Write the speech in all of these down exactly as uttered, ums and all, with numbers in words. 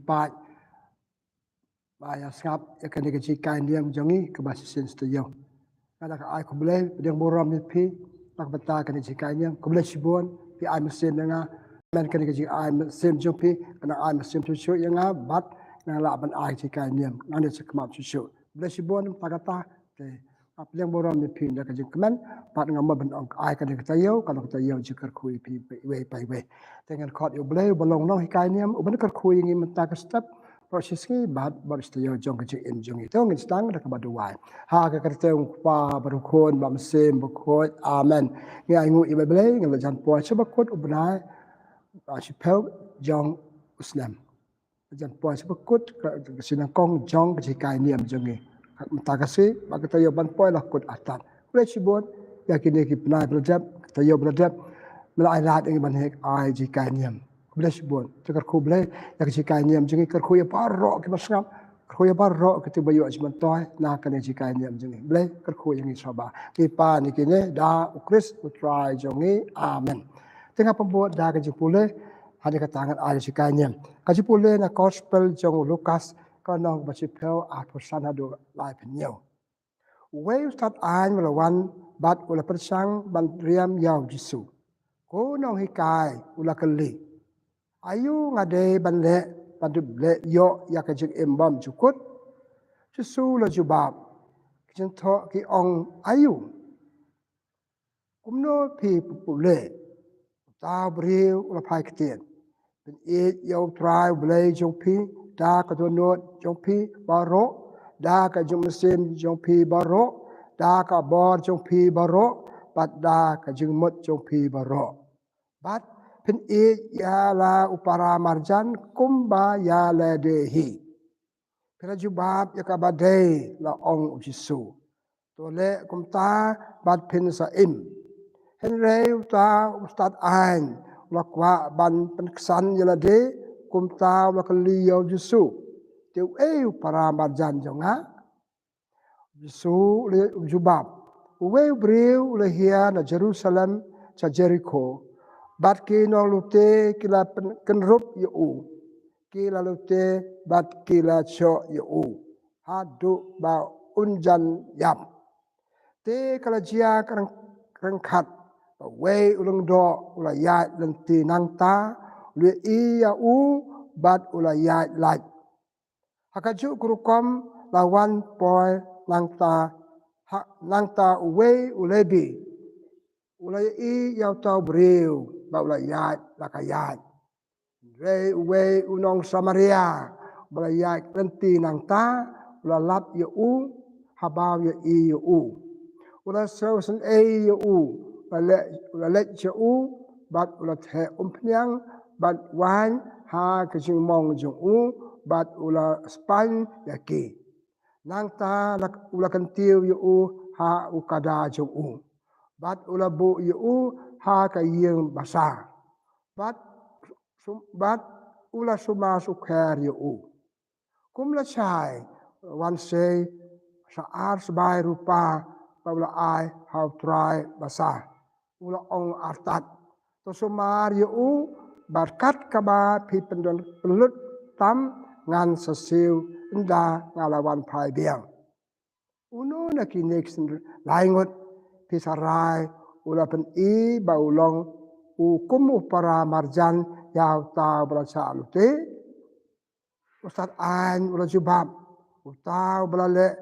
paid ba ïa sngap ïa kane ka jinghikai niam jong ngi kaba shisien shi taïew. Nga da ka ai khublei, pdiang burom ïa phi na ka bynta kane ka jinghikai niam. Khublei shibun, phi ai mynsiem ïa nga. Kmen kane ka jingai mynsiem jong phi kan ai mynsiem shuh shuh ïa nga bad nga lah ban ai jinghikai niam nangne shakhmat shuh shuh. Khublei shibun na ka bynta kata. Te nga pdiang burom ïa phi na ka jingkmen bad nga mut ban ong ai kane ka taïew ka long ka taïew jingkyrkhu ïa phi iwei pa iwei. Te ngan khot ïa U Blei uba long nonghikai niam uban kyrkhu ïa ngi mynta ka step baroh shi sngi bad baroh shi taïew jong ka jingim jong ngi. To ngin sdang da kaba duwai. Ha ka kyrteng U Kpa bad U Khun bad U Mynsiem Bakhuid. Amen. Ngi ainguh ïa U Blei, ngi la jan poi sha ba kut u bnai ba shiphew jong u snem. Jan poi sha ba kut ka, ka shi nyngkong jong ka jinghikai niam jong ngi. Mynta ka sngi ba ka taïew ban poi la kut artat. Khublei shibun ïa kine ki bnai ba la dep, ka taïew ba la dep. Me la ai lad ïa ngi ban heh ai jinghikai niam. Khublei shibun. Te kyrkhu Blei ïa ka jinghikai niam jong ngi, kyrkhu ïa baroh kiba sngap, kyrkhu ïa baroh kito ba ïoh jingmyntoi na kane ka jinghikai niam jong ngi. Blei kyrkhu ïa ngi shuwa ba ngi pan ïa kine da U Khrist U Trai jong ngi. Amen. Te nga pynbud da ka jingpule ha kane ka tnat ai jinghikai niam. Ka jingpule na Gospel jong u Lukas, ka lynnong ba shiphew, arphew san haduh laiphew hynñiew. Uwei u stad aiñ u la wan bad u la pyrshang ban riam ïa U Jisu. Ko nonghikai, u la kylli, aïu nga dei ban leh ban leh ïoh ïa ka jingim bymjukut? U Jisu u la jubab, ki jingthoh ki ong aïu? Kumno phi pule? Uta u briew u la phai ktien, pynïeit ïa U Trai U Blei jong phi da ka dohnud jong phi baroh, da ka jingmynsiem jong phi baroh, da ka bor jong phi baroh bad da ka jingmut jong phi baroh. Bad pynïeit ïa la u para marjan kumba ïa lade hi. Phi la jubab ïa kaba dei, la ong U Jisu. To leh kumta bad phin sa im. Hynrei uta u stad aiñ u la kwah ban pynksan ïa lade, kumta u la kylli ïa U Jisu, te uei u para marjan jong nga? U Jisu u la jubab, uwei u briew u la hiar na Jerusalem sha Jerikho, bad ki nonglute ki la pyn-, kynrup ïa u. Ki la lute bad ki la shoh ïa u haduh ba un jan ïap. Te ka la jia ryngkat ba uwei u lyngdoh u la ïaid lynti nangta, u la ïohi ïa u bad u la ïaid lait. Ha kajuh ka rukom la wan poi nangta, ha, nangta uwei u Lebi, u la ïohi ïa uta u briew bad u la ïaid la ka ïaid. Hynrei uwei u nong Samaria ba la ïaid lynti nangta, u la lap ïa u haba u ïohi ïa u. U la sngewsynei ïa u, u la leh, u la leit sha u bad u la theh umphniang bad waiñ ha ka jingmong jong u bad u la spaiñ ïa ki. Nangta la, u la kyntiew ïa u ha u kada jong u bad u la buh ïa u ha ka ïing basa. Bad sum-, bad u la sumar sukher ïa u. Kum lashai, wan sei sa ar sbai rupa ba u la ai ha u trai basa. U la ong artat, to sumar ïa u bad kat kaba phi pyndon pynlut tam, ngan sa siew ynda nga la wan phai biang. Uno na kine ki syn lai ngut phi sa rai u la pyni ba u long u kum u para marjan ïa uta u ba la shah lute? U stad aiñ u la jubab, uta u ba la leh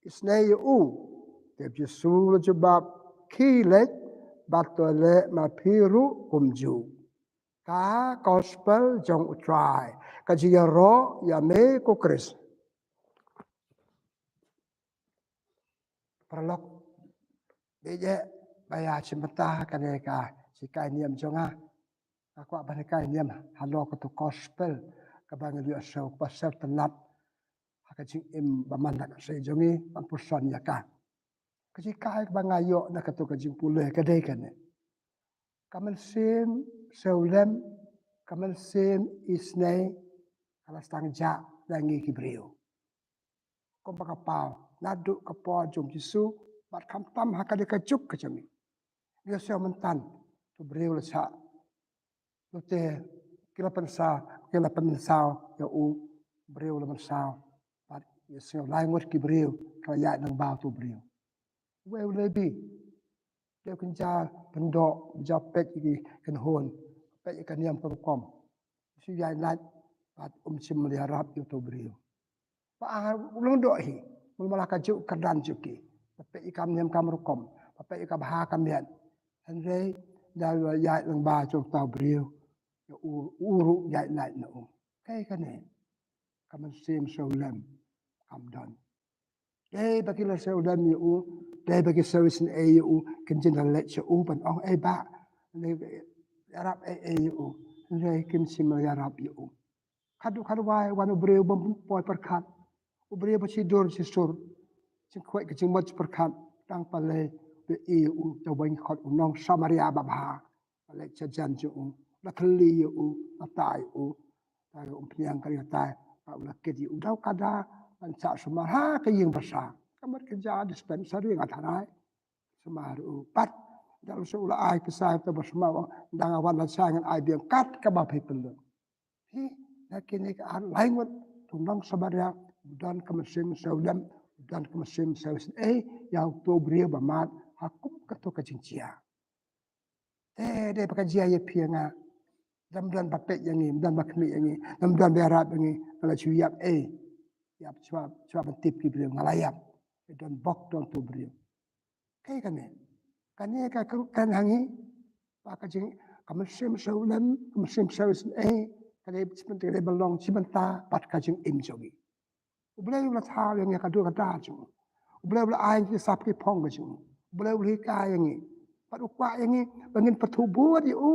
isynei ïa u. Te U Jisu u la jubab, khie leit bad to leh ma phi ruh kumjuh. Ka gospel jong U Trai. Ka jingïaroh ïa me ko Khrist. Paralok, bad ïa ba ïa shim bynta kane ka jinghikai niam jong nga. Nga kwah ban hikai niam halor kato gospel kaba ngi ïohsngew, kaba sngewtynnat ha ka jingim ba man la ka sngi jong ngi ban puson ïa ka. Ka jinghikai kaba nga ïoh na kato ka jingpule ka dei kane. Ka mynsiem sngewlem, ka mynsiem isynei ka la sdang jah na ngi ki briew. Kumba ka paw naduh ka por jong U Jisu bad khamtam ha kane ka juk ka jong ngi. Ngi ïohsngew mynta, to briew la shah lute, ki la pynsa, ki la pynmynsaw ïa u briew la mynsaw. Bad ïa sngew lai ngut ki briew ki la ïaid lyngba uto u briew. Wei u Lebi, dei u kynja pyndoh, u kynja peit ïa ki kynhun, peit ïa ka niam ka rukom. Shu ïaid lait bad um shym la ïarap ïa uto u briew. Ba ar u long doh hi, mul mala ka juk kyrdan juk ki. Ba peit ïa ka niam ka rukom, ba peit ïa ka bha ka miat. Hynrei da la ïaid lyngba jong uta u briew, ïa u, u ruh ïaid lait na u. Kaei kane? Ka mynsiem sawlem kam don. Dei ba ki la sawlem ïa u, dei ba ki sawis ne ei ïa u, kin jin la leit sha u ban ong ei ba, ne ïarap ei ei ïa u. Hynrei kim shym la ïarap ïa u. Khadduh khadwai wan u briew bym poi pyrkhat. U briew ba shi dur shi sur. Jingkhwai ka jingmut pyrkhat. Tang palei ba ïa u da weng khot u nong Samaria ba bha. Ba leit sha jan jong u. Ba thylli ïa u. Ba tai u. Tai u pynïang ka ri tai. Ba u la kit ïa u daw kada. Ban sa sumar ha ka ïing basa. Ka mut ka ja dispensary nga tharai. Sumar u pat. Da u sa u la ai pisa ta ba sumar. Da nga wan la sa ngan ai biang kat kaba phi pynlong. Hi, na kine ki ar lai ngut, u nong Samaria, u don ka mynsiem sawlem, u don ka mynsiem sawis ei, ïa uto u briew ba mad, ha kum kato ka jingjia. Te, dei ba ka jia ïa phi ïa nga, dam don ba peit ïa ngi, dam don ba khmih ïa ngi, dam don ba ïarap ïa ngi, nga la shu ïap ei, ïap shuwa, shuwa ban tip ki briew, nga la ïap, don bok don uto u briew. Kaei kane? Kane ka kyrkhu kan ha ngi, ba ka jing, ka mynsiem sawlem, ka mynsiem sawis ei, ka dei, ka dei ban long shi bynta bad ka jingim jong ngi. U Blei u la thaw ïa ngi ka dur ka dar jong u. U Blei u la ai ïa ngi ki sap ki phong ka jong u. U Blei u la hikai ïa ngi. Bad u kwah ïa ngi, ba ngin pyrthuh bud ïa u,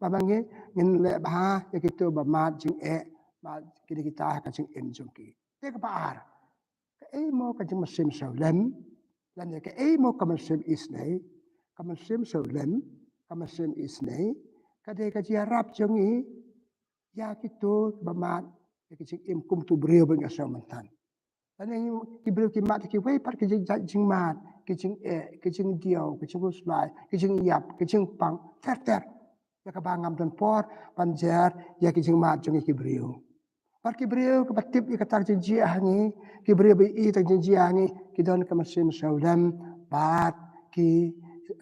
ba ma ngi, ngin leh bha ïa kito ba mad jingeh, bad kine kita ha ka jingim jong ki. Te kaba ar. Kaei mo ka jingmynsiem sawlem, lane kaei mo ka mynsiem isynei, ka mynsiem sawlem, ka mynsiem isynei, ka dei ka jingïarap jong ngi, ïa kito ba mad, ïa ki jingim kum uto u briew ba ngi ïa sngewthuh mynta. Lane ki briew ki mad kiwei pat ki jingjait jingmad, ki jingeh, ki jingdiaw, ki jingkhuslai, ki jingïap, ki jingpang, ter ter. Ïa kaba ngam don por, ban jer, ïa ki jingmad jong ngi ki briew. Bad ki briew kiba tip ïa kata ka jingjia ha ngi, ki briew ba ïohi ïa kata ka jingjia ha ngi, ki don ka mynsiem sawlem, bad ki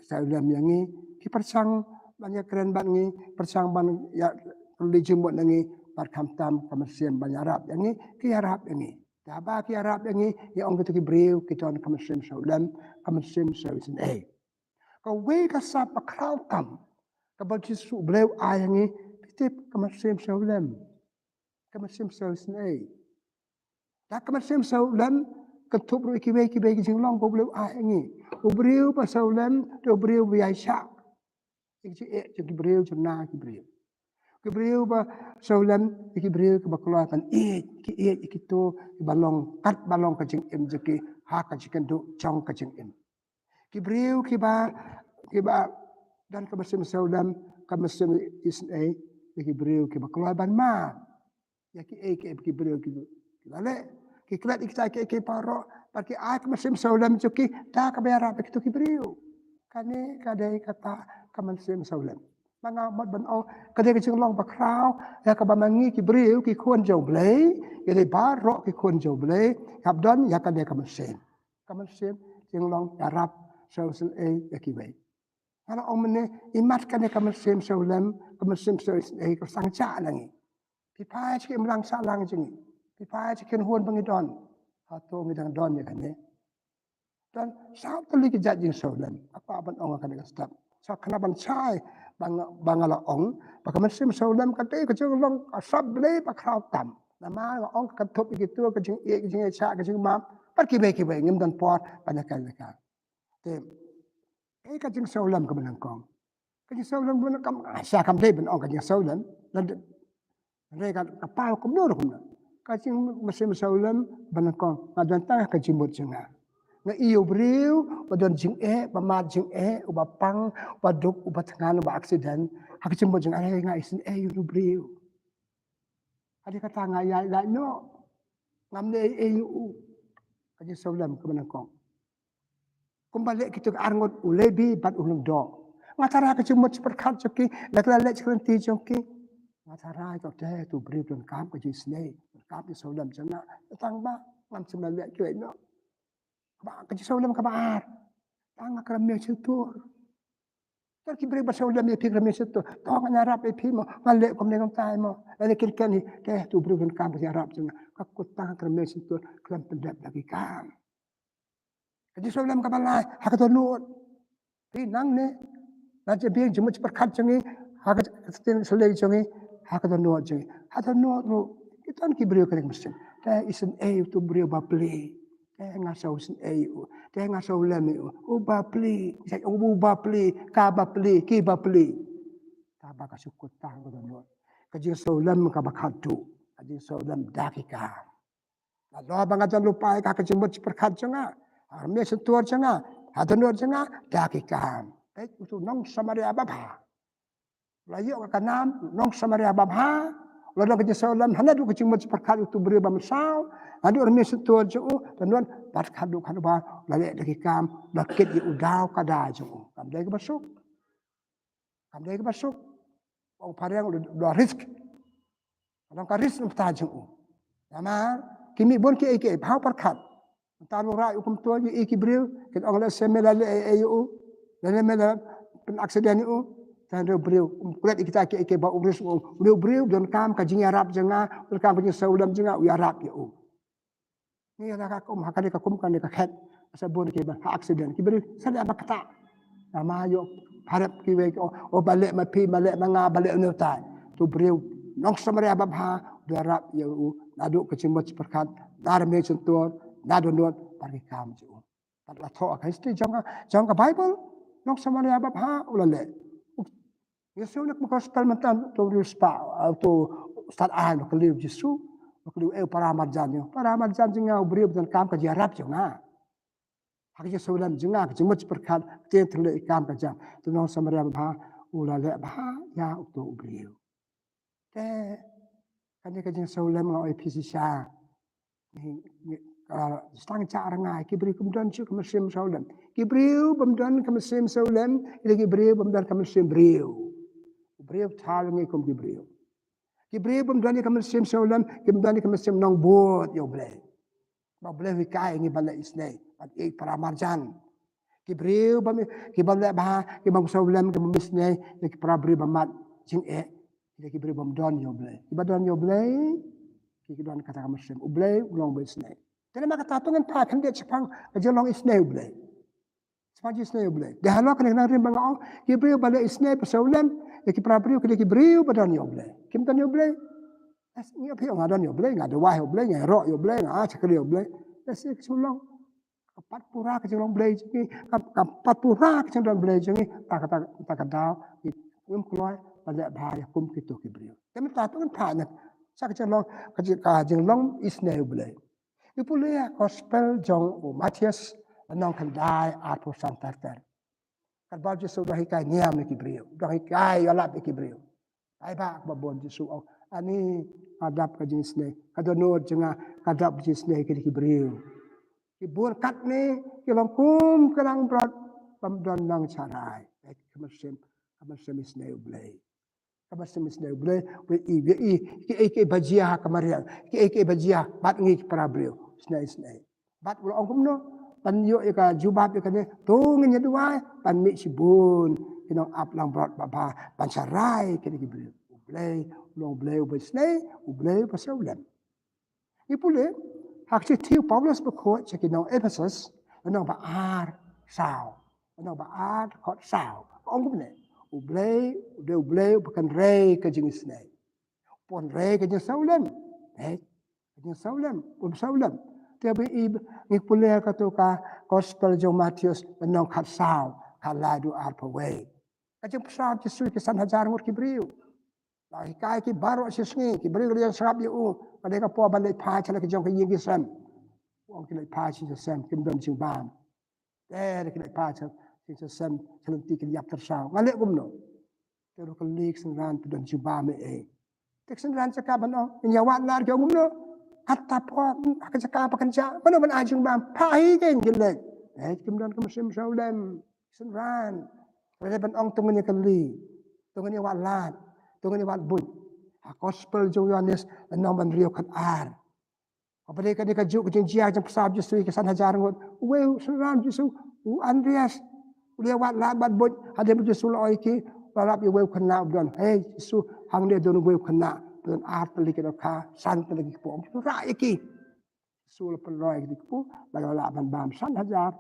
sawlem ïa ngi, ki pyrshang ban ïakren bad ngi, pyrshang ban ïa, pynlong jingmut na ngi, bad khamtam ka mynsiem ban ïarap ïa ngi, ki ïarap ïa ngi. Te haba ki ïarap ïa ngi, ngi ong kito ki briew, ki don ka mynsiem sawlem, ka mynsiem sawis ei. Kawei ka sap ba khraw tam, kaba Jisu u Blei u ai ha ngi, phi tip ka mynsiem sawlem. Ka mynsiem sawis ei. Da ka mynsiem sawlem, kynthup ruh ïa kiwei kiwei ki jinglong ba u Blei u ai ha ngi. U briew ba sawlem, te u briew ba ïai shah. Ïa ki jingeh, ïa ki briew, jingna ki briew. Ki briew ba sawlem, ïa ki briew kiba kloi ban ïeit, ki ïeit, ïa kito, kiba long, kat ba long ka jingim jong ki, ha ka jingkynduh, jong ka jingim. Ki briew kiba, kiba, don ka mynsiem sawlem, ka mynsiem isynei, ïa ki briew kiba kloi ban mad. Ïa kiei kiei ki briew ki, ki la leh, ki klet ïa kita kiei kiei baroh, bad ki ai ka mynsiem sawlem jong ki, da kaba ïarap ïa kito ki briew. Kane ka dei kata ka mynsiem sawlem. Ba nga mut ban ong, ka dei ka jinglong ba khraw, ïa kaba ma ngi ki briew, ki khun jong u Blei, ïa dei baroh ki khun jong u Blei, hap don, ïa kane ka mynsiem. Ka mynsiem, jinglong, ïarap, sawis ei, ïa kiwei. Nga la ong mynne, imat kane ka mynsiem sawlem, ka mynsiem sawis ei, ka sngewsih na ngi. Phi phai sha ki imlang sahlang jong ngi. Phi phai sha ki kynhun ba ngi don. Hato ngi dang don ïa kane. Don saw tylli ki jait jingsawlem. Nga kwah ban ong ha kane ka step. Sa kane ban shai ba nga, ba nga la ong. Ba ka mynsiem sawlem ka dei ka jinglong ka sap Blei ba khraw tam. Namar nga ong ka kynthup ïa kito ka jingïeit, ka jingïeit shah, ka jingmap. Bad kiwei kiwei ngim don por ban ïa kane ka. Te, kaei ka jingsawlem kaba nyngkong. Ka jingsawlem kaba nyngkong, ah, sa kam dei ban ong ka jingsawlem. Lada, lada ka, ka paw kumno ruh kumno. Ka jingmynsiem sawlem ba nyngkong, nga don tang ka jingmut jong nga. Nga ïohi u briew, ba don jingeh, ba mad jingeh, uba pang, uba duk, uba thngan, uba accident. Ha ka jingmut jong nga, nga isynei ïa u briew. Ka dei kata nga ïaid lait noh. Ngam leh ei ei ïa u. Ka jingsawlem kaba nyngkong. Kumba leh kito ki arngut u Lebi bad u Lyngdoh. Nga tharai ka jingmut jingpyrkhat jong ki, la ka la leh jingkylli jong ki. Nga tharai ka te tu briew donkam ka jingisynei, donkam ka jingsawlem jong nga. Tang ba ngam shym la leh kiwei noh. Ba ka jingsawlem kaba ar. Tang nga kren mih shyntur. Tang ki briew ba sawlem ïa phi kren mih shyntur. To nga ïarap ïa phi mo, nga leh kumne kumtai mo. Lane kyrkieh hi, te tu briew donkam ka jingïarap jong nga. Ka kut tang nga kren mih shyntur, khlem pyndep da ki kam. Ka jingsawlem kaba lai, ha ka dohnud. Phi nangne, na jingbiang jingmut jingpyrkhat jong ngi, ha ka ktien shlei jong ngi, ha ka dohnud jong ngi. Ha dohnud ruh, ki don ki briew kane ka mynsiem. Te isynei ïa utu briew bapli. Te nga sngewsynei ïa u. Te nga sngewlem ïa u. U bapli, sa u bapli, ka bapli, ki bapli. Kaba ka shu kut tang ka dohnud. Ka jingsawlem kaba khadduh, ka jingsawlem da ki kam. Lada ba nga don lypa ïa ka, ka jingmut jingpyrkhat jong nga, ha ka mih shyntur jong nga, ha dohnud jong nga, da ki kam. Peit utu u nong Samaria babha. La ïoh ka nam nong Samaria babha. La don ka jingsawlem, hana dei ka jingmut jingpyrkhat utu briew ba mynsaw, hana dei ka mih shyntur jong u, dohnud, bad khadduh khadduh ba la leh da ki kam, la kit ïa u daw kada jong u. Kam dei kaba suk. Kam dei kaba suk. Ong phareng u la risk. Ka long ka risk na bynta jong u. Namar ki mih bun kiei kiei, bha u pyrkhat. Mynta u rah ïa u kumto, ïa ki briew kin ong lehse me la leh ei ei ïa u, lane me la pyn accident ïa u. Te hynrei u briew um klet ïa kita kiei kiei ba u risk, u briew, u briew donkam ka jingïarap jong nga, donkam ka jingsawlem jong nga, u ïarap ïa u. Ngi la ka kum ha kane ka kum kane ka khet. Sa bun kiba ha accident, ki briew sa leh ba kata. Namar ïoh pharep kiwei ki ong, o ba leh ma phi, ba leh ma nga, ba leh une utai. Tu briew nong Samaria babha, u ïarap ïa u, naduh ka jingmut jingpyrkhat, da ka mih shyntur, da dohnud, bad ki kam jong u. Bad la thoh ka history jong ka, jong ka Bible, nong Samaria babha u la leh. Ngi shu leit ka gospel mynta, to u spah, uh, to stad ai, u kylli u Jisu, u kylli u, eh, para marjan jong, para marjan jong nga, u briew ba donkam ka jingïarap jong nga. Ha ka jingsawlem jong nga, ka jingmut jingpyrkhat, ka jingtyrlih ïa ki kam ka jam. Te u nong Samaria babha u la leh bha ïa uto u briew. Te kane ka jingsawlem nga ong ïa phi shisha. Ngi, ngi, ah, sdang jah rngai, ki briew kim don shuh ka mynsiem sawlem. Ki briew bym don ka mynsiem sawlem, ki dei ki briew bym don ka mynsiem briew. U briew thaw ïa ngi kum ki briew. Ki briew bym don ïa ka mynsiem sawlem, kim don ïa ka mynsiem nongbud ïa U Blei. Ba U Blei u hikai ïa ngi ban leh isynei, ban ïeit para marjan. Ki briew bym, ki bym leh bha, ki bym sawlem, ki bym isynei ïa ki para briew ba mad jingeh. Ki dei ki briew bym don ïa U Blei. Kiba don ïa U Blei, ki, ki don kata ka mynsiem. U Blei u long ba isynei. Te namar kata to ngin phai khyndiat shaphang ka jinglong isynei U Blei. Shaphang jingisynei U Blei. Dei halor kane ka nongrim ba nga ong, ki briew ba leh isynei, ba sawlem ïa ki para briew, ki dei ki briew ba don ïa U Blei. Kim don ïa U Blei. Ngi ong phi, nga don ïa U Blei, nga duwai ïa U Blei, nga ïaroh ïa U Blei, nga shakri ïa U Blei. Lehse ka shu long. Kam pat pura ka jinglong Blei jong ngi, kam, kam pat pura ka jinglong Blei jong ngi, ta ka, ta, ta ka daw, ngim kloi ban leh bha ïa kum kito ki briew. Te mynta to ngin phai na sha ka jinglong, ka jing, ka jinglong isynei U Blei. Ngi pule ïa ka gospel jong u Mathaios, lynnong khyndai, arphew san ter ter. Katba u Jisu u dang hikai niam ïa ki briew, u dang hikai ïalap ïa ki briew. Paidbah ba bun, Jisu u ong, ani nga dap ka jingisynei, ka dohnud jong nga ka dap jingisynei ïa ki briew. Ki bun katne ki long kum ka langbrot bym don nongshakri. Ka mynsiem, ka mynsiem isynei U Blei. Ka mynsiem isynei U Blei, U Blei i, U Blei i, kiei kiei ba jia ha ka mariang, kiei kiei ba jia bad ngi ki para briew, isynei, isynei. Bad u la ong kumno, ban ïoh ïa ka jubab ïa kane, to ngin ïa duwai ban mih shibun ki nongap langbrot ba bha, ban shakri ïa kine ki briew. U Blei u long U Blei uba isynei, U Blei uba sawlem. Ngi pule ha ka shithi u Paulus bakhuid sha ki nong Ephesus, lynnong ba ar, saw. Lynnong ba ar, dkhot saw. Ka ong kumne, U Blei u dei U Blei uba kynrei ka jingisynei, uba kynrei ka jingsawlem. Eh, ka jingsawlem, um sawlem. Te ba i, ngi pule ha kato ka gospel jong u Mathaios, lynnong khatsaw, khatlai haduh arphew wei. Ka jingpynsaw Jisu ïa ki san hajar ngut ki briew. La hikai ki baroh shi sngi, ki briew ki la ïeng sngap ïa u. Ka dei ka por ban leit phai sha la ki jong ka ïing ki sem. U ong ki leit phai sha ïing sha sem, kim don jingbam. Te ki leit phai sha ïing sha sem, sha lynti ki la ïap tyrsaw. Nga leh kumno? Te ruh kylli ki synran, phi don jingbam ei ei? Te ki synran jaka ban ong, ngin ïa wad lad, ki ong kumno? Kata por, ha ka jaka ba kynjah, mano ban ai jingbam? Phah hi kein, ki leit. Eh, kim don ka mynsiem sawlem. Synran. Hynrei ban ong to ngin ïa kylli, to ngin ïa wad lad, to ngin ïa wad buit. Ha gospel jong u Ïoannis, lynnong ba hynriew khat ar. Haba dei kane kajuh ka jingjia jingpynsah Jisu ïa ki san hajar ngut. Uwei u synran Jisu, u Andreas, u la wad lad bad buit, hadien ba Jisu u la ong ïa ki, u la lap ïa uwei u khynnah u don. Hei Jisu, hangne don uwei u khynnah, don ar tylli ki dohkha, san tylli ki kpoh. Jisu u rah ïa ki. Jisu u la pynroi ïa ki kpoh, bad u la lah ban bam san hajar.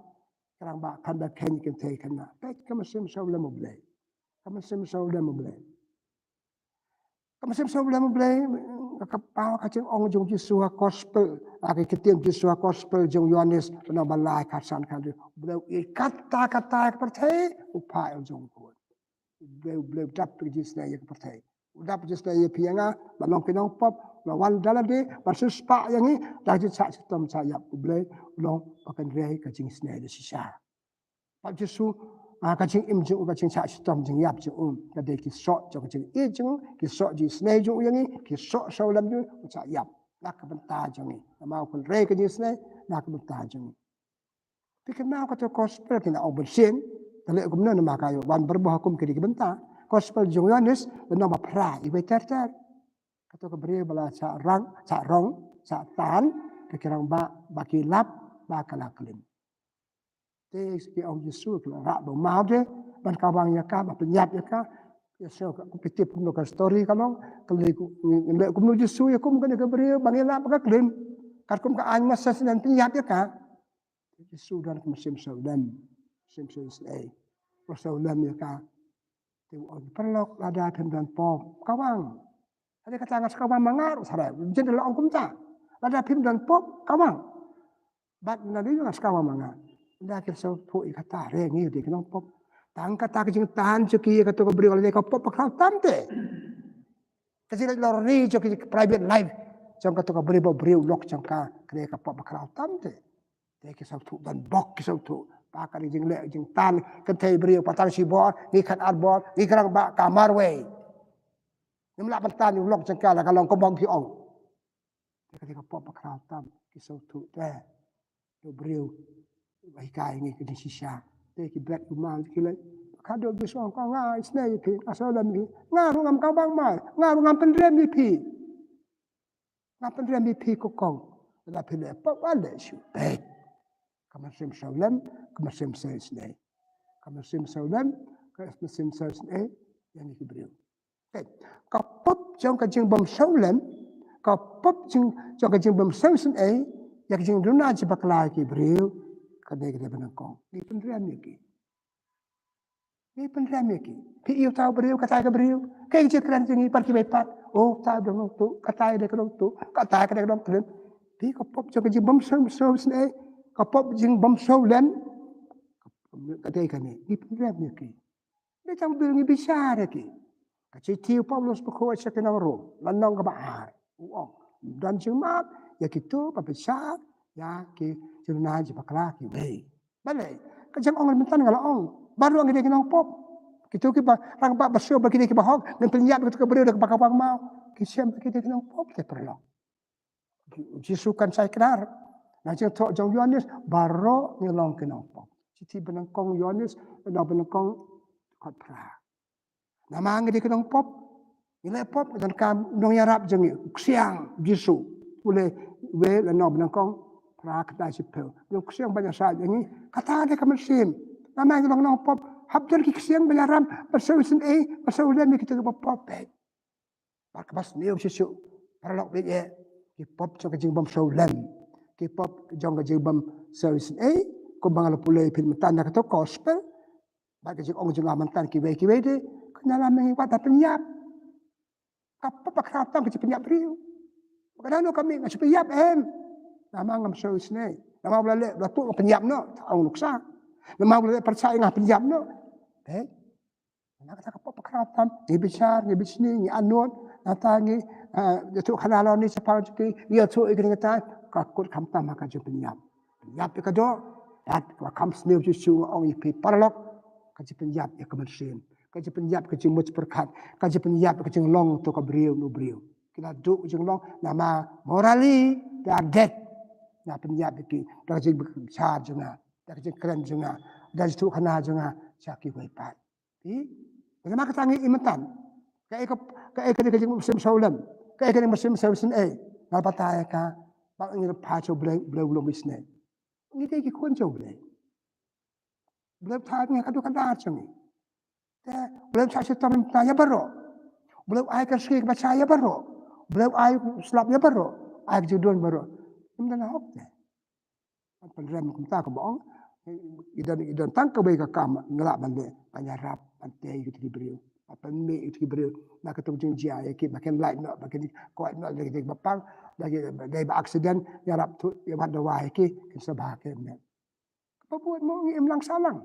Ki rangbah khlem da kheiñ kynthei khynnah. Peit ka mynsiem sawlem U Blei. Ka mynsiem sawlem U Blei. Ka mynsiem sawlem U Blei, ka paw ka jingong jong Jisu ha gospel, ha ka ktien Jisu ha gospel jong u Ïoannis, lynnong ba lai khatsan khathynriew. U Blei u ïeit katta katta ka pyrthei, u Kpa jong u. U Blei, u Blei u dap ka jingisynei ïa ka pyrthei. U dap ka jingisynei ïa phi ïa nga, ban long ki nongpop, ban wan da lade, ban siewspah ïa ngi, da ka jingshah shitom shah ïap. U Blei u long uba kynrei ka jingisynei da shisha. Bad Jisu, ah, ka jingim jong u, ka jingshah shitom jingïap jong u, ka dei ki soh jong ka jingïeit jong u, ki soh jingisynei jong u ïa ngi, ki soh sawlem jong u, u shah ïap na ka bynta jong ngi. Namar u kynrei ka jingisynei na ka bynta jong ngi. Phi kynmaw kato ka gospel, ki la ong bun sien, ka leh kumno namar ka ïoh wan barabor ha kum kine ki bynta. Gospel jong u Ïoannis, lynnong ba phra, iwei ter ter. Kato ka briew ba la shah rang, shah rong, shah tan, ka ki rangbah ba ki lap ba ka la klim. Te ki ong Jisu, ki la rah ba u maw te, ban kawang ïa ka, ban pynïap ïa ka. Ïa shu ka, phi tip kumno ka story ka long, ka leh ku, leh kumno Jisu ïa kum kane ka briew, ba ngi lap ba ka klim. Katkum ka aiñ Moses, ngan pynïap ïa ka. Jisu don ka mynsiem sawlem, mynsiem sawlem. Ba sawlem ïa ka. Te u ong, paralok, lada phim don pop, kawang. Hynrei kata nga sngewbha ma nga ruh, sarai. Jin da la ong kumta. Lada phim don pop, kawang. Bad nga dei nga sngewbha ma nga. Lada ki sngewthuh ïa kata, re ngi dei ki nongpop. Tang kata ka jingtan jong ki ïa kato ka briew, lada ka pop ba khraw tam te. Ka jingleh lorni jong ki private life jong kato ka briew, ba briew lok jong ka, ka dei ka pop ba khraw tam te. Te ki sngewthuh, don bok ki sngewthuh. Ba ka dei jingleh jingtan kynthei briew, ba tang shibor, ngi khatar bor, ngi ki rangbah, ka marwei. Ngim lah ban tan ïa u lok jong ka, la ka long kumba ki ong. Te ka dei ka pop ba khraw tam, ki sngewthuh te. U briew ba hikai ngi ka jingshisha. Te ki bret u maw ki leh. Ka dei u Jisu u ong, nga isynei ïa phi, nga sawlem ïa phi. Nga ruh ngam kawang maw, nga ruh ngam pynrem ïa phi. Nga pynrem ïa phi ko kong. Lada phi leh pop, wat leh shuh. Peit. Ka mynsiem sawlem, ka mynsiem sawsynei. Ka mynsiem sawlem, ka mynsiem sawsynei ïa ngi ki briew. Peit. Ka pop jong ka jingbym sawlem, ka pop jing, jong ka jingbym sawsynei ïa ka jingduna jingpakla ki briew, ka dei, ka dei ba nyngkong. Ngi pynrem ïa ki. Ngi pynrem ïa ki. Phi ïohi uta u briew, kata ka briew. Kaei ka jingkren jong ngi bad kiwei pat. Oh, uta u dei u nongtuh, kata ka dei ka nongtuh, kata ka dei ka nongklim. Phi, ka pop jong ka jingbym sawsynei, ka pop jingbym sawlem. Ka dei kane. Ngi pynrem ïa ki. Dei tang u dei ngi bishar ïa ki. Ka shithi u Paulus bakhuid sha ki nong Rom, lynnong kaba ar. U ong, don jingmap ïa kito ba bishar ïa ki jingduna jingpakla kiwei. Balei? Ka jingong mynta nga la ong, baroh ngi dei ki nongpop. Kito kiba rangbah ba shu ba ki dei kiba hok, ngin pynïap ïa kito ki briew da kaba kawang maw. Ki shem ba ki dei ki nongpop, te paralok. Jisu kan shai kdar. Na jingthoh jong u Ïoannis, baroh ngi long ki nongpop. Shithi banyngkong u Ïoannis, lynnong banyngkong, dkhot phra. Namar ngi dei ki nongpop, ngi leh pop, ngi donkam u nongïarap jong ngi, u ksiang, Jisu. U leh, wei lynnong banyngkong, phra, khyndai, shiphew. U ksiang ban ïasaid ïa ngi, kata dei ka mynsiem. Namar ngi long nongpop, hap don ki ksiang ban ïarap, ban sawsynei, ban sawlem ïa kito kiba pop, peit. Bad kaba sniew shisha, paralok, peit ïa ki pop jong ka jingbym sawlem, ki pop jong ka jingbym sawsynei, kumba nga la pule ïa phi mynta na kato ka gospel, bad ka jingong jong nga mynta kiwei kiwei de, kane la mynta ngi wad da pynïap. Ka pop ba khraw tam ka jingpynïap briew. Ba ka dei no ka mih, nga shu pynïap em. Namar ngam sawsynei. Namar ba la leh, ba la tuh nga pynïap noh, ta ong nuksa. Namar ba la leh pyrshah nga pynïap noh. Eh? Namar kata ka pop ba khraw tam, ngi bishar, ngi bishni, ngi anot, nangta ngi, ah, ïathuh khana lorni shaphang jong ki, ngi ïathuh ïa kane kata, ka kut khamtam ha ka jingpynïap. Pynïap ïa ka doh, bad kaba kham sniew shisha nga ong ïa phi paralok, ka jingpynïap ïa ka mynsiem, ka jingpynïap ka jingmut pyrkhat, ka jingpynïap ka jinglong to ka briew na u briew. Ki la duh jinglong, namar morally they are dead. Nga pynïap ïa ki, da ka jingbishar jong nga, da ka jingkren jong nga, da ka jingïathuh khana jong nga sha kiwei pat. Phi, namar kata ngi im mynta. Kaei ka, Kaei ka dei ka jingmynsiem sawlem? Kaei ka dei ka mynsiem sawlem? Nga batai ïa ka ba ngi la phah sha U Blei, U Blei u long u isynei. Ngi dei ki khun jong U Blei. U Blei u thaw ïa ngi ha ka dur ka dar jong ngi. Te U Blei u thaw shitom ïa baroh. U Blei u ai ka sngi kaba shai ïa baroh. U Blei u ai u slap ïa baroh. Ai ka jingdon baroh. Ngim don hok te. Ban pynrem kumta kumba ong. I don, i don tang kawei ka kam ngi lah ban leh, ban ïarap, ban tei ïa ki briew, ban pynmih ïa ki briew na kato ka jingjia ïa ki ba kin lait noh, ba kin koit noh da ki ba pang, da ki, da ki ba accident, ïarap thuh, ïa wad dawai ïa ki, kin sa bha ki met. Kaba bud mo, ngi im lang sahlang.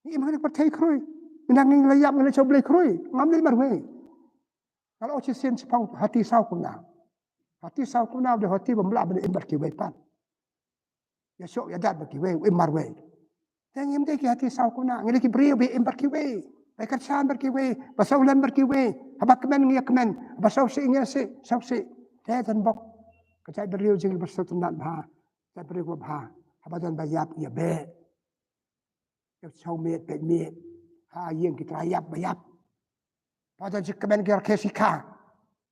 Ngi im ha ka pyrthei khrui. Ngi nang ngi la ïap, ngi la shu blei khrui. Ngam leit marwei. Nga la ong shisien shaphang hati saw kumno. Hati saw kumno, dei hati bym lah ban im bad kiwei pat. Ïa shoh ïa dat bad kiwei, im marwei. Te ngim dei ki hati saw kumno, ngi dei ki briew ba im bad kiwei, ba kyrshan bad kiwei, ba sawlem bad kiwei. Haba kmen ngi ïa kmen, haba sawsih ngi ïa sih, sawsih. Te don bok ka jait briew jong ngi ba sngewtynnat bha, jait briew ba bha. Haba don ba ïap ngi ïa beh. Ïa shong miet peit miet ha ïing ki trai ïap ba ïap. Haba don jingkmen ki rkhie shikha.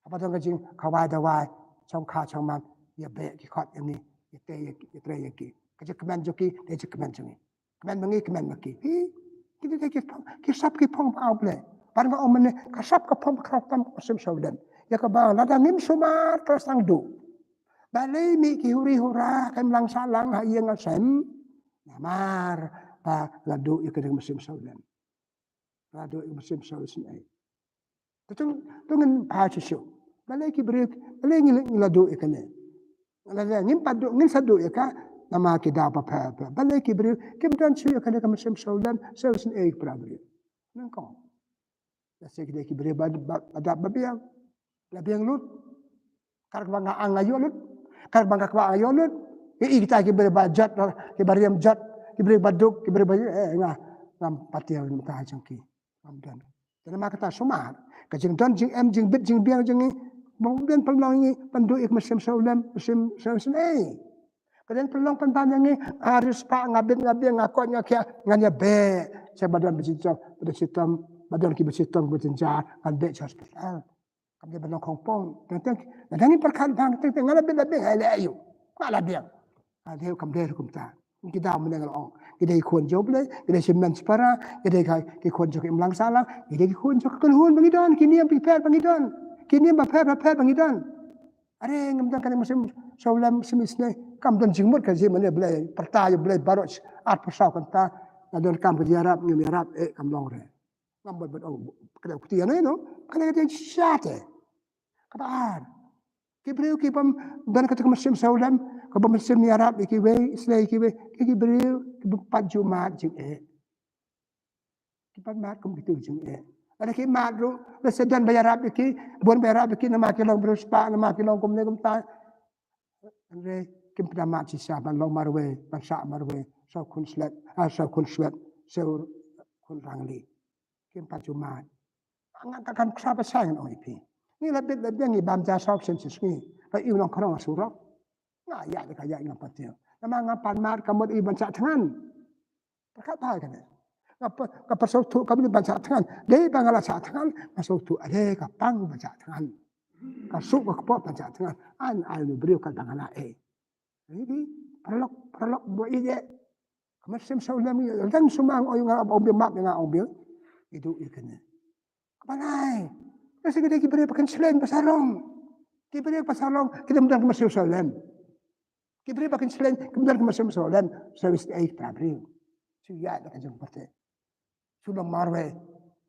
Haba don ka jingkhawai dawai, shong kha shong man, ïa beh ki khot ïa ngi, ïa tei ïa ki, ïa trei ïa ki. Ka jingkmen jong ki, ka jingkmen jong ngi. Kmen ma ngi, kmen ma ki. Hi, ki dei ki phong, ki sap ki phong ba aw Blei. Bad nga ong mynne, ka sap ka phong ba khraw tam ka mynsiem sawlem. Ïa kaba lada ngim sumar ka la sdang duh. Balei mih ki huri hura, ka imlang sahlang ha ïing ha sem? Namar ba la duh ïa ka dei ka mynsiem sawlem. La duh ïa ka mynsiem sawlem sngewsih. Te to, to ngin phai shisha. Balei ki briew, balei ngi la, ngi la duh ïa kane? Lada ngim pat duh, ngin sa duh ïa ka, namar ki daw bapher bapher. Balei ki briew kim don shuh ïa kane ka mynsiem sawlem, sngewsih ïa ki para briew? Nyngkong. Lehse ki dei ki briew ba, ba, ba dap ba biang. La biang lut. Kata kaba nga ang nga ïoh lut. Kata kaba nga kwah nga ïoh lut. Ngi i kita ki briew ba jot, ki ba riam jot, ki briew ba duk, ki briew ba, eh, nga, ngam pat ïoh mynta jong ki. Ngam don. Te namar kata sumar ka jingdon jingem, jingbit jingbiang jong ngi, bym don pynlong ïa ngi ban duh ïa ka mynsiem sawlem, mynsiem sawlem sngewsih. Ka dei pynlong pynban ïa ngi, nga riewspah, nga bit nga biang, nga koit nga khiah, ngan ïa beh sha ba don ba shitom, ba don shitom, ba don ki ba shitom ba jynjar, ngan beh sha hospital. Kam dei ban long khongpong. Teng teng, teng teng ngi pyrkhat bang, teng teng nga la bit la biang, ai leh aïu? Nga la biang. Ka dei, kam dei ruh kumta. Ki daw mynne nga la ong, ki dei ki khun jong U Blei, ki dei ki hynmen ki para, ki dei ki khun jong ka imlang sahlang, ki dei ki khun jong ka kynhun ba ngi don, ki niam bapher ba ngi don, ki niam bapher bapher ba ngi don. Are ngim don kane ka mynsiem sawlem, mynsiem isynei, kam don jingmut ka jingmane Blei, pyrta ïa U Blei baroh arphew saw kynta, nga donkam ka jingïarap, ngim ïarap, eh, kam long re. Ngam bad bad ong, ka dei ka kti ïa no, no, ka dei ka jingshisha te. Kaba ar. Ki briew ki bym don kata ka mynsiem sawlem, ka bym mynsiem ïarap ïa kiwei, isynei ïa kiwei, ki, ki briew ki bym pat ju mad jingeh. Ki pat mad kum kito jingeh. Lada ki mad ruh, lada sa don ba ïarap ïa ki, bun ba ïarap ïa ki, namar ki long briew spah, namar ki long kumne kumta. Hynrei kim pat mad shisha ban long marwei, ban sah marwei, saw khun slet, ah, saw khun swet, saw khun rangli. Kim pat ju mad. Nga ka kan ksa ba shai ngan ong ïa phi. Ngi la bit la biang ngi bam ja saw sien shisngi. Ka iw nongkhrong ha surok. Nga ïaid ka ïaid ngam pat ïoh. Namar ngam pat mad ka mut i ban shah thngan. Pyrkhat bha ïa kane. Nga py-, nga pyrshah thuh ka mut ban shah thngan. Dei ba nga la shah thngan, nga shu thuh, dei ka pang ban shah thngan. Ka suk ka kpoh ban shah thngan. An ai u briew ka dang la eh. Ri ri, paralok, paralok, ba ïeit. Ka mynsiem sawlem ïa, dang sumang oi nga ong biang map nga ong biang. Iduh ïa kane. Kaba lai. Lehse ki dei ki briew ba kin slem ba sarong. Ki briew ba sarong, ki dei ba don ka mynsiem sawlem. Ki briew ba kin slem, ki dei ba don ka mynsiem sawlem. Sawis ai para briew. Shu ïaid da ka jong pyrthei. Shu long marwei.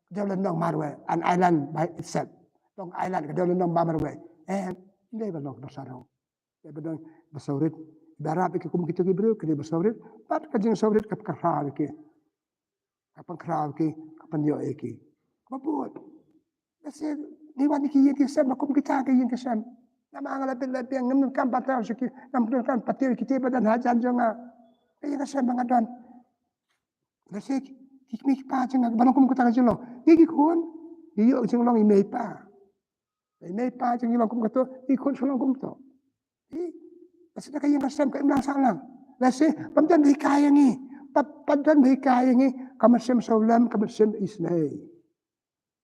Ka dei long marwei. An island by itself. Long island, ka dei long marwei. Eh, dei ba long ba sarong. Ka dei ba don ba sawrit. Ba rap ïa ki kum kito ki briew, ka dei ba sawrit. Bad ka jingsawrit ka pynkhraw ïa ki. Ka pynkhraw ïa ki, ka pynïoh ïa ki. Kaba bud. Lehse ngi wan ki ïing ki sem, ba kum kita ki ïing ki sem. Namar nga la bit la biang, ngam donkam pat ïa ki, ngam donkam pat ïa ki, te ba don hajan jong nga. Ka ïing ka sem ba nga don. Lehse ki, ki kmie ki kpa jong nga, ba long kum kata ka jinglong. Ngi ki khun, ngi ïoh jinglong i mei i pa. I mei i pa jong ngi long kum kato, i khun shu long kum to. I, lehse da ka ïing ka sem ka imlang sahlang. Lehse, bym don ba hikai ïa ngi. Bym, bym don ba hikai ïa ngi. Ka mynsiem sawlem, ka mynsiem isynei.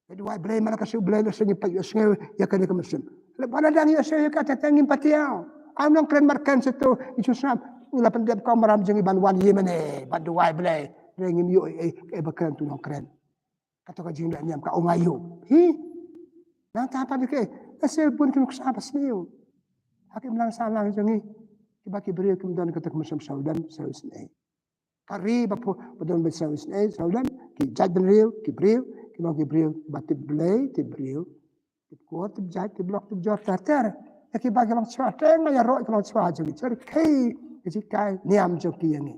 Duwai Blei, man la ka sngi U Blei, la sngi pat ïohsngew ïa kane ka mynsiem. Lada ba la dang ïohsngew ïa kata te ngim pat ïoh. Am nongkren markren sha to, i ju snam. U la pyndep ka maram jong i ban wan ïa mane, ban duwai Blei. Blei ngim ïoh ei ei ba kren tu nongkren. Kato ka jingleh niam ka ong aïu. Hi. Nangta pat dei ke, la shu bun ki nuksa ba sniew. Ha ki imlang sahlang jong ngi, kiba ki briew kim don kato ka mynsiem sawdong, sawdong sniew. Ka ri ba phu, ba don ba sawdong sniew, sawdong, ki jaitbynriew, ki briew, ki long ki briew ba tip Blei, tip briew, tip kur, tip jait, tip lok, tip jor, ter ter. Ïa kiba ki long shuwa, teng ïaroh ki long shuwa jong ngi. Shuwa ki, ki jinghikai niam jong ki ïa ngi.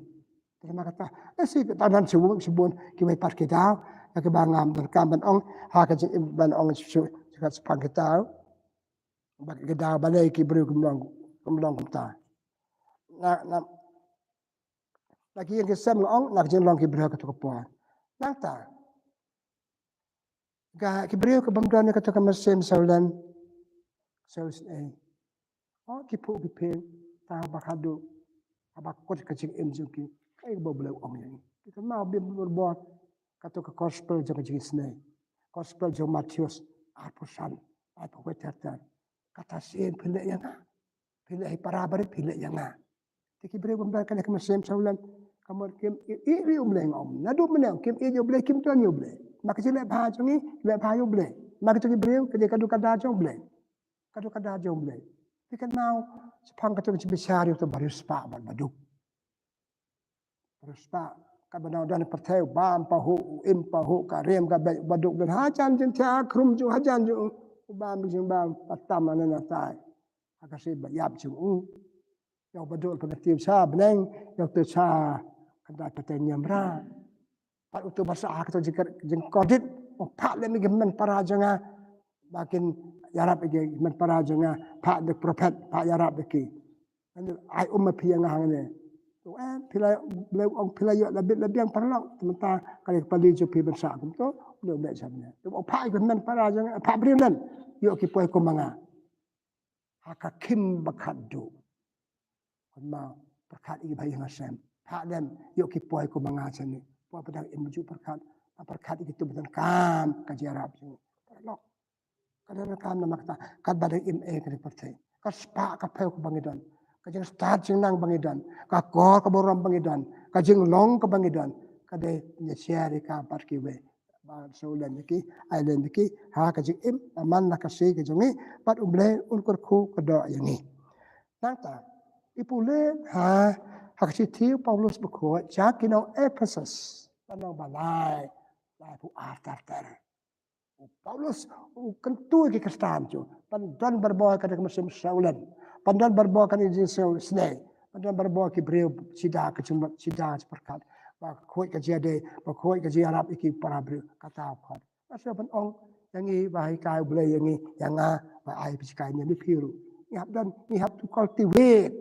Te ma kata, eh, shi, ta don shibun, shibun kiwei pat ki daw, ïa kiba ngam donkam ban ong, ha ka jingim ban ong shu, shu, shaphang ki daw. Ba ki daw balei ki briew kim long, kim long kumta. Na, na, na ki ïing ki sem nga ong, na ka jinglong ki briew ha kato ka por. Nangta, ka, ki briew ki bym don ïa kato ka mynsiem sawdong, sawdong sniew. Oh, ki phuh ki phieng, tang haba khatduh, haba kut ka jingim jong ki, kaei kaba U Blei u ong ïa ngi. Ki kynmaw bym bor bor, kato ka gospel jong ka jingisynei. Gospel jong u Mathaios, arphew san, arphew wei ter ter. Kata shisien phi leh ïa nga. Phi leh ïa i para barit, phi leh ïa nga. Te ki briew bym don kane ka mynsiem sawdong, ka mut kim ïeit ïa U Blei nga ong. Naduh mynne kim ïeit ïa U Blei, kim don ïa U Blei. Ma ka jingleh bha jong ngi, leh bha ïa U Blei. Ma kito ki briew, ka dei ka duk ka dar jong U Blei. Ka duk ka dar jong U Blei. Te kynmaw, shaphang kato ka jingbishar ïa uto ba riewspah bad baduk. Riewspah, kaba nang don ha pyrthei, u bam pahuh, u im pahuh, ka rem ka beit, baduk don hajan jingthiah khrum jong, hajan jong, u bam jingbam, ba tam na na tai. Ha ka shi ba ïap jong u. Ïa u baduk pynkyntiew sha bneng, ïa uto sha kynta pyrthei niam ra. Pat uto ba sah ha kato jingkordit, u phah lem ïa ki hynmen para jong nga, ba kin ïarap ïa ki hynmen para jong nga, phah da ki prophet, phah ïarap ïa ki. Ngan ai um ma phi ïa nga hangne. To em, phi la, Blei u ong phi la ïoh la bit la biang paralok. Te mynta ka dei ka pali jong phi ban sah kumto, Blei u leh sha bneng. To u phah ïa ki hynmen para jong nga, phah briew lem, ïoh ki poi kum ma nga. Ha ka khim ba khatduh. Kynmaw, pyrkhat ïa ki ba ïing ha sem. Phah lem, ïoh ki poi kum ma nga shane. Poi ba dang im ju pyrkhat. Ba pyrkhat ïa kito ba donkam ka jingïarap jong ngi. Paralok. Ka donkam namar kata, katba dang im eh ka dei pyrthei. Ka spah ka phew kaba ngi don. Ka jingstad jingnang ba ngi don. Ka kor ka burom ba ngi don. Ka jinglong kaba ngi don. Ka dei ngi share ïa ka bad kiwei. Ba shu len ïa ki, ai len ïa ki, ha ka jingim, man la ka shi ka jong ngi, bad U Blei un kyrkhu kyrdoh ïa ngi. Nangta, i pule, ha, ha ka shithi u Paulus bakhuid, sha ki nong Ephesus, lynnong ba lai, laiphew ar ter ter. U Paulus, u kyntu ïa ki Khristan jong u, ban don barabor kane ka mynsiem sawdong, ban don barabor kane ka jingsngew sniew, ban don barabor ki briew, sida ka jingmut, sida ka pyrkhat, ba khuid ka jingïadei, ba khuid ka jingïarap ïa ki para briew, kata u khot. Ba shu ban ong, ïa ngi ba hikai U Blei ïa ngi, ïa nga, ba ai pyrshah ïa ngi phi ruh. Ngi hap don, ngi hap to cultivate.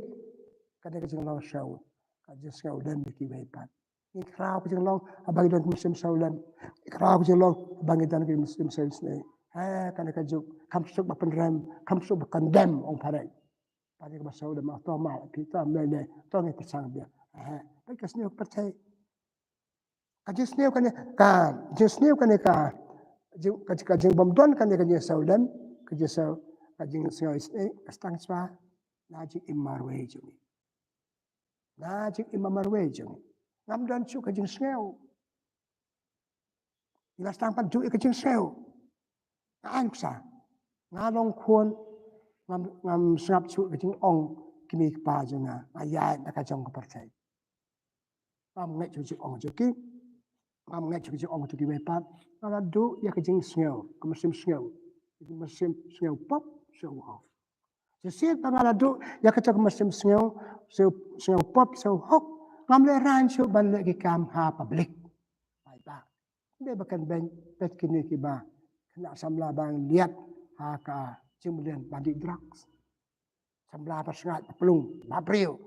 Kane ka jinglong sawdong, ka jingsngew lem ïa kiwei pat. Ngi khraw ka jinglong, haba ngi don ka mynsiem sawdong. Ngi khraw ka jinglong, haba ngi don ka mynsiem sawdong sniew. He, kane ka juk, kham suk ba pynrem, kham suk ba condemn, ong phareng. Phareng ba sawdong, ma to ma, phi to ma ne, to ngi pyrshang biang. He, peit ka sniew ka pyrthei. Ka jingsniew kane ka, jingsniew kane ka, jing, ka, ka jingbymdon kane ka jingsawdong, ka jingsaw, ka jingsniew sniew, ka sdang shuwa na jingim marwei jong ngi. Na jingim marwei jong ngi. Ngam don shuh ka jingsniew. Ngi la sdang pat duh ïa ka jingsniew. Nga ai nuksa. Nga long khun, ngam, ngam sngap shuh ka jingong kmie kpa jong nga. Nga ïaid na ka jong ka pyrthei. Ngam ngeit shuh ka jingong jong ki. Ngam ngeit shuh ka jingong jong kiwei pat. Nga la duh ïa ka jingsniew, ka mynsiem sniew. Ka mynsiem sniew pop, sniew hok. Shisien ba nga la duh ïa kata ka mynsiem sniew, sniew, sniew pop, sniew hok. Ngam lehraiñ shuh ban leh ki kam ha public. Paidbah. Dei ba kan beiñ, peit kine kiba khynnah samla ba ngi liat ha ka jingmlien ban dih drugs. Samla ba sngaid ba plung, ba briew.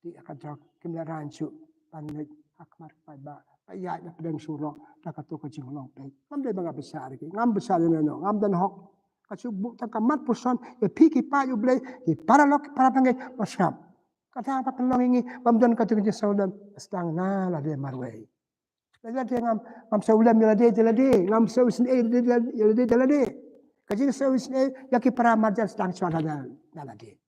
Dih ha ka drug, kim lehraiñ shuh ban leit ha khmat paidbah, ba ïaid na pdeng surok, da kato ka jinglong peit. Ngam dei ba nga bishar ïa ki, ngam bishar ïa no, ngam don hok. Ka shu buh tang ka mat puson ïa phi ki paid U Blei, ki paralok, ki parabangeit, ba sngap. Kata ba pynlong ïa ngi bym don kato ka jingsawdong, sdang na lade marwei. Lada ngam, ngam sngewlem ïa lade da lade, ngam sngewsynei ïa lade da lade. Ka jingsngewsynei ïa ki para marjan sdang shuwa da lade.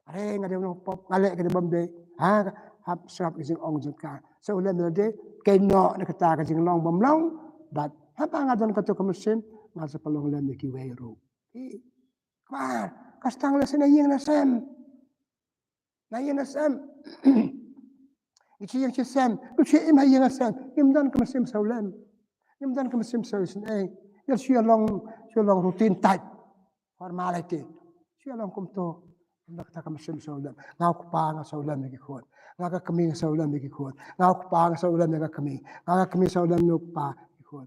Are nga dei u nongpop, nga leh ka dei bym dei. Ha, hap sngap ka jingong jong ka. Sngewlem ïa lade, kynnoh na kata ka jinglong bym long. Bad haba nga don kato ka mynsiem, nga sa pynlong lem ïa kiwei ruh. Ï, kmar, ka sdang lehse na ïing na sem. Na ïing na sem. Ngi shu ïeng shu sem, ngi shu im ha ïing ha sem. Ngim don ka mynsiem sngewlem. Ngim don ka mynsiem sngewsynei. Ngi shu ïa long, shu ïa long routine type. Formality. Shu ïa long kumto. Ngim don kata ka mynsiem sngewlem. Nga u kpa nga sngewlem ïa ki khun. Nga ka kmie nga sngewlem ïa ki khun. Nga u kpa nga sngewlem ïa ka kmie. Nga ka kmie sngewlem ïa u kpa ïa ki khun.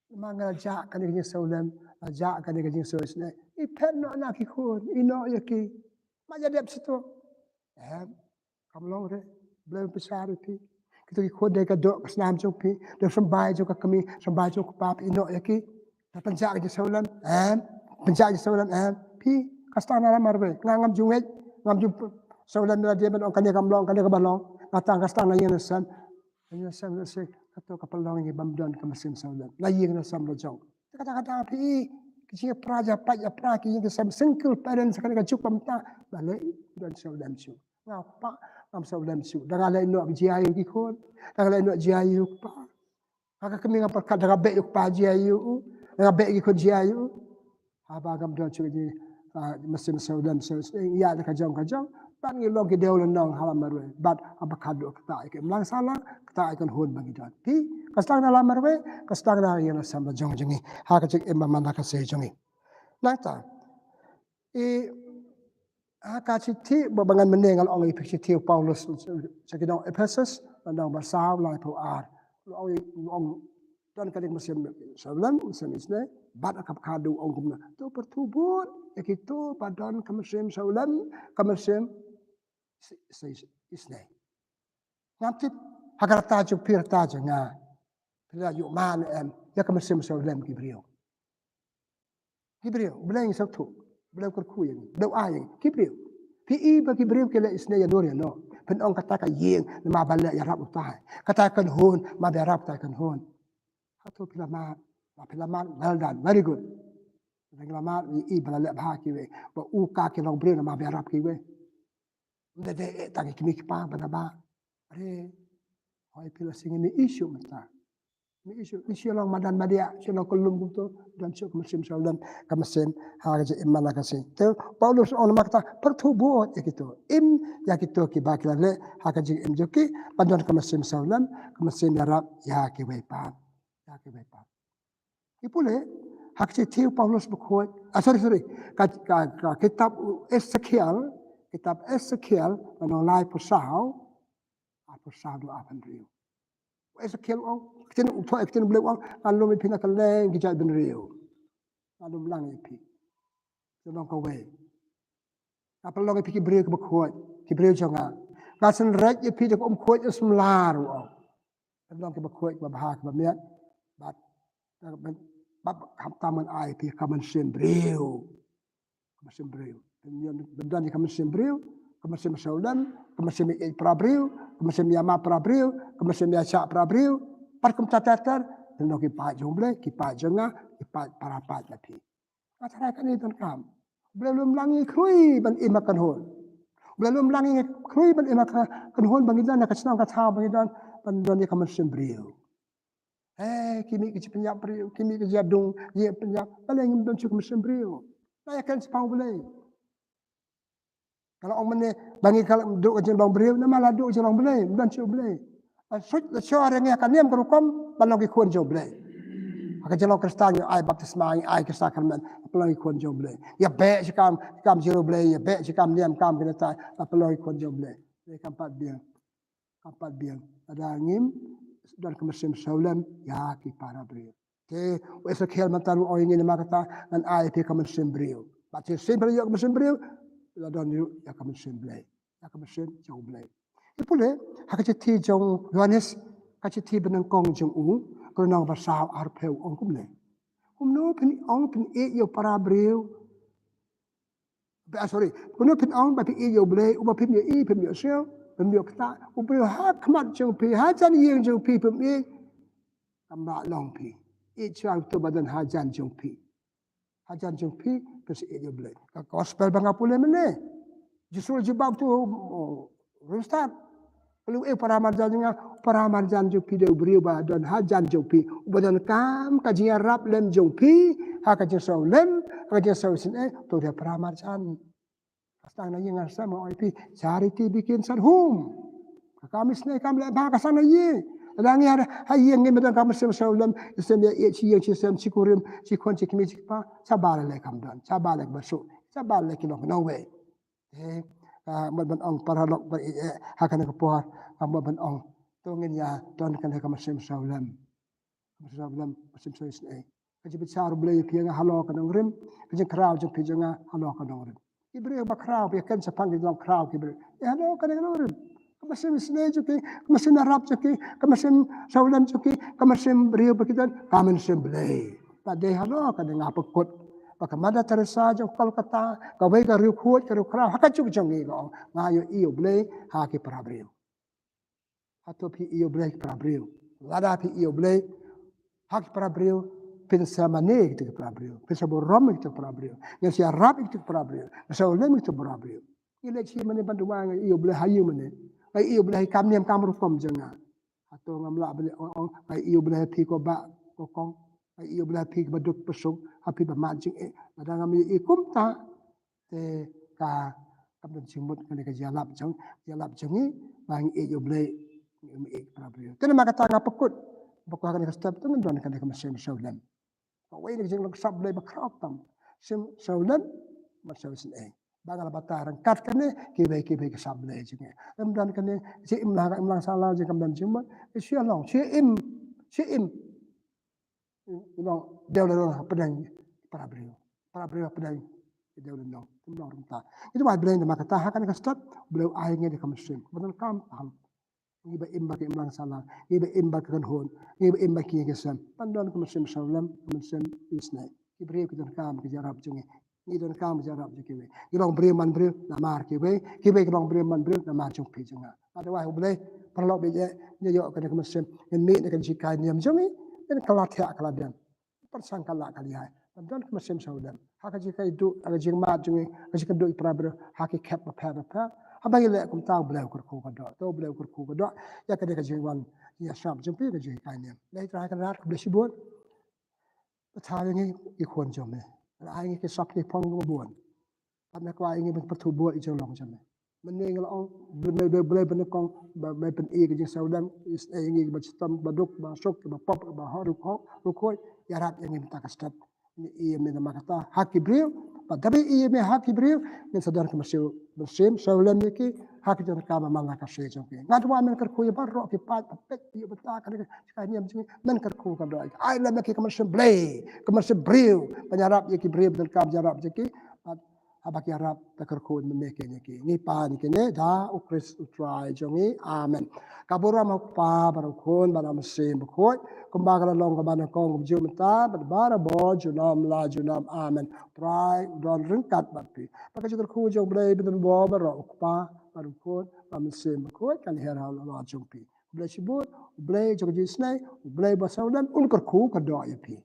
Namar nga la jah kane ka jingsngewlem, la jah kane ka jingsngewsynei. I phet noh na ki khun, i noh ïa ki. Ma ïa dep sito. Em, kam long re, Blei un pynshai ïa phi. Kito ki khun dei ka doh ka snam jong phi, dei symbai jong ka kmie, symbai jong ka kpa, i noh ïa ki. Te pynjah ka jingsngewlem, em, pynjah ka jingsngewlem, em. Phi, ka sdang na la marwei, nga ngam ju ngeit, ngam ju sngewlem ïa lade ban ong kane kam long, kane kaba long. Nga tang ka sdang na ïing na sem. Ïa sem lehse kato ka pynlong ïa ngi bym don ka mynsiem sngewlem. Na ïing na sem la jong. Te kata kata phi i, ki jingïapra jingïapait ïapra ki ïing ki sem single parents kane ka juk bym ta. Balei don sngewlem shuh. Nga u kpa ngam sngewlem shuh. Da nga leh noh jia ïa ki khun. Da nga leh noh jia ïa u kpa. Nga ka kmie nga pyrkhat da nga beh ïa u kpa jia ïa u. Da nga beh ïa ki khun jia ïa u. Haba ngam don shuh ka jing, ah, mynsiem sngewlem sngewsynei ïa ka jong ka jong. Bad ngi long ki dei lynnong ha la marwei. Bad haba khadduh kata ïa ka imlang sala, kata ïa ka kynhun ba ngi don. Phi, ka sdang na la marwei, ka sdang na ïing na sem la jong jong ngi. Ha ka jingim ba man la ka sei jong ngi. Nangta. I, ha ka shithi ba, ba ngan mynne nga la ong ïa phi ka shithi u Paulus sha ki nong Ephesus, lynnong ba saw, laiphew ar. La ong, la ong don kane ka mynsiem sngewlem, mynsiem isynei, bad ha ka khadduh ong kumne. To pyrthuh bud ïa kito ba don ka mynsiem sngewlem, ka mynsiem is-, is-, isynei. Ngam tip ha ka rta jong phi rta jong nga. Phi la ïoh man em ïa ka mynsiem sngewlem ki briew. Ki briew, U Blei ngi sngewthuh, U Blei u kyrkhu ïa ngi, U Blei u ai ïa ngi, ki briew. Phi i ba ki briew ki leh isynei ïa no ïa no. Phin ong kata ka ïing, namar ba leh ïarap utai. Kata ka kynhun, namar ba ïarap utai ka kynhun. Hato phi la mad, ba phi la mad, well done, very good. Phi la mad, i, i ba la leh bha kiwei. Ba u ka ki long briew namar ba ïarap kiwei. Ym da dei eh tang ki kmie ki kpa ba da ba. Are, hooid phi la sngew ïa i shuh mynta. Ïa i shuh, i shuh long madan madiah, shuh long kyllum kumto, don shuh ka mynsiem sngewlem, ka mynsiem, ha ka jingim man la ka sei. Te, Paulus ong namar kata, pyrthuh bud ïa kito. Im ïa kito kiba ki la leh, ha ka jingim jong ki, ban don ka mynsiem sngewlem, ka mynsiem ïarap, ïa kiwei pat. Ïa kiwei pat. I pule, ha ka shithi u Paulus bakhuid, ah, sorry, sorry. Ka, ka, ka kitab u Esekiel, kitab Esekiel, lynnong laiphew saw, arphew saw haduh arphew hynriew. U Esekiel u ong, ka ktien u thoh, ka ktien u Blei u ong, ngan lum ïa phi na kylleng ki jaitbynriew. Ngan lum lang ïa phi. Ka long kawei. Nga pynlong ïa phi ki briew kiba khuid, ki briew jong nga. Nga synreit ïa phi da ka umkhuid umsymlar u ong. Pynlong kiba khuid, kiba bha, kiba miat. Bad, bad, bad khamtam ngan ai ïa phi ka mynsiem briew. Ka mynsiem briew. Phin don ïa ka mynsiem briew, ka mynsiem sngewlem, ka mynsiem ïeit para briew, ka mynsiem ïa map para briew, ka mynsiem ïa shah para briew. Pat kumta ter ter, phin long ki paid jong U Blei, ki paid jong nga, ki paid para paid na phi. Nga tharai kane donkam. U Blei u lum lang ïa ngi khrui ban im ha ka kynhun. U Blei u lum lang ïa ngi khrui ban im ha ka kynhun ba ngi don ha ka shnong ka thaw ba ngi don ban don ïa ka mynsiem briew. Hei, ki mih ki jingpynïap briew, ki mih ki jingdung, jingpynïap. Balei ngim don shuh ka mynsiem briew? Nga ïakren shaphang U Blei. Nga la ong mynne, ba ngi ka la duh ka jinglong briew, namar la duh ka jinglong Blei, ym don shuh U Blei. Ban suit la shor ïa ngi ha ka niam ka rukom, ban long ki khun jong U Blei. Ha ka jinglong Khristan ngi ai baptisma, ngi ai ki sakramen, ban long ki khun jong U Blei. Ïa beh shi kam, kam jong U Blei, ïa beh shi kam niam kam ki neta, ban long ki khun jong U Blei. Blei kam pat biang. Kam pat biang. Lada ngim don ka mynsiem sngewlem ïa ki para briew. Te u Esekiel mynta ruh u ong ïa ngi namar kata ngan ai ïa phi ka mynsiem briew. Bad shisien phi la ïoh ka mynsiem briew, phi la don ruh ïa ka mynsiem Blei. Ïa ka mynsiem jong U Blei. I pule, ha ka shithi jong u Ïohannes, ka shithi banyngkong jong u, ka lynnong ba saw arphew ong kumne. Kumno phin ong phin ïeit ïa u para briew, ba, ah, sorry. Kumno phin ong ba phi ïeit ïa U Blei, uba phim ïohi, phim ïohsngew, phim ïoh ktah. U briew ha khmat jong phi, ha jan ïing jong phi phim ïeit. kam lah long phi. Ïeit shuwa uto ba don hajan jong phi. Hajan jong phi, phin sa ïeit ïa U Blei. Ka gospel ba nga pule mynne. Jisu u la jubab uto u riewstad. Ka la ong, eh, para marjan jong nga, para marjan jong phi dei u briew ba don hajan jong phi. Uba donkam ka jingïarap lem jong phi, ha ka jingsngewlem, ha ka jingsngew isynei, to dei para marjan. Ka sdang na ïing, nga sdang ma ong ïa phi, charity begins at home. Ka kam isynei kam leh bha ka sdang na ïing. Lada ngi ha ïing ngi ym don ka mynsiem sngewlem, mynsiem ïa ïeit shi ïing shi sem, shi kurim, shi khun shi kmie shi kpa, shabar leh kam don, shabar leh ba suk, shabar leh ki long nongwei. Te, ah, mut ban ong paralok ba ïeit, eh, ha kane ka por, ah, mut ban ong, to ngin ïa don kane ka mynsiem sngewlem. Ka mynsiem sngewlem, mynsiem sngewsynei. Ka jingbishar U Blei ïa phi ïa nga halor ka nongrim, ka jingkhraw jong phi jong nga halor ka nongrim. Ki briew ba khraw, phi ïa ken shaphang ki jong khraw ki briew. Eh, halor kane ka nongrim. Ka mynsiem isynei jong ki, ka mynsiem ïarap jong ki, ka mynsiem sngewlem jong ki, ka mynsiem briew ba ki don, ka mynsiem Blei. Ba dei halor kane nga pynkut ba ka Mother Teresa jong Kolkata, kawei ka riewkhuid, ka riewkhraw ha ka juk jong ngi, ka ong, nga ïohi U Blei ha ki para briew. Hato phi ïohi U Blei ha ki para briew? Lada phi ïohi U Blei ha ki para briew, phin sa mane ïa kita ki para briew, phin sa burom ïa kita ki para briew, ngin sa ïarap ïa kita ki para briew, ngin sa lem ïa kita ki para briew. Ngi leit sha mane ban duwai, nga ïohi U Blei ha ïing mane, nga ïohi U Blei ha ki kam niam kam rukom jong nga. Hato ngam lah ban ong, ong, nga ïohi U Blei ha phi ko bah ko kong, nga ïohi U Blei ha phi ba duk ba suk, ha phi ba mad jingeh? Lada ngam ïohi kumta, te ka, kam don jingmut kane ka jingïalap jong, jingïalap jong ngi, ba ngi ïeit ïa U Blei, ngi ïeit para briew. Te namar kata nga pynkut, ba ha kane ka step, to ngin don kane ka mynsiem sngewlem. Kawei na ka jinglong sap Blei ba khraw tam. Mynsiem sngewlem, mynsiem isynei. Ba nga la batai ryngkat kane, kiwei kiwei ki sap Blei jong ngi. Ym don kane, shi imlang, imlang sala jong, kam don jingmut. Shi long, shi im, shi im. Long, dei long hapdeng para briew. Para briew hapdeng, dei long, ym long rung ta. Ito ba Blei namar kata ha kane ka step, Blei u ai ngi da ka mynsiem. Ba donkam, paham. Ngi ba im bad ka imlang sala, ngi ba im bad ka kynhun, ngi ba im bad ki ïing ki sem. Ban don ka mynsiem sngewlem, ka mynsiem isynei. Ki briew ki donkam ka jingïarap jong ngi. Ngi donkam ka jingïarap jong kiwei. Ngi long briew man briew namar kiwei, kiwei ki long briew man briew namar jong phi jong nga. Bad te wai U Blei, paralok ba ïeit, ngi ïoh kane ka mynsiem, ngin mih na ka jinghikai niam jong ngi, ngin kylla thiah kylla dem. Pyrshang kylla kylla ïai. Ban don ka mynsiem sngewlem. Ha ka jingkyrduh, ha ka jingmad jong ngi, ha ka jingkyrduh ïa ki para briew, ha ki khep bapher bapher. Haba ngi leh kumta U Blei u kyrkhu ka doh. To U Blei u kyrkhu ka doh ïa kane ka jingwan ïasam jong phi, ka jinghikai niam. Lei Trai Kynrad, khublei shibun. Pynthikna ïa ngi ki khun jong me. Ai ngi ki sap ki phong kiba bun. Bad me kwah ïa ngi ban pyrthuh bor ïa ka jinglong jong me. Mynne nga la ong, Blei, Blei, Blei, Blei ba nyngkong, ba me pyni ka jingsngewlem, isynei ïa ngi kiba shitom, ba duk, ba suk, kiba pop, kiba hok, rukhuid, rukhuid, ïarap ïa ngi mynta ka step. Ngi ïeit ïa me namar kata ha ki briew, bad da ba ïeit ïa me ha ki briew, ngin sa don ka mynsiem, mynsiem sngewlem ïa ki, ha ki jingdonkam ba man la ka sngi jong ki. Nga duwai men kyrkhu ïa baroh ki paid ba peit ïa ka bynta kane ka jinghikai niam jong ngi, men kyrkhu ka doh. Ai lem ïa ki ka mynsiem Blei, ka mynsiem briew, ban ïarap ïa ki briew ba donkam jingïarap jong ki. Bad haba ki ïarap, to kyrkhu mynne kine ki. Ngi pan kine da U Khrist U Trai jong ngi. Amen. Ka burom ha U Kpa bad U Khun bad U Mynsiem Bakhuid, kumba ka la long kaba nyngkong, kumjuh mynta bad barabor junom la junom. Amen. U Trai u don ryngkat bad phi. Bad ka jingkyrkhu jong U Blei ba don bor baroh, U Kpa bad U Khun bad U Mynsiem Bakhuid, kan hiar halor jong phi. U Blei shibun, U Blei jong ka jingisynei, U Blei ba sngewlem, un kyrkhu ka doh ïa phi.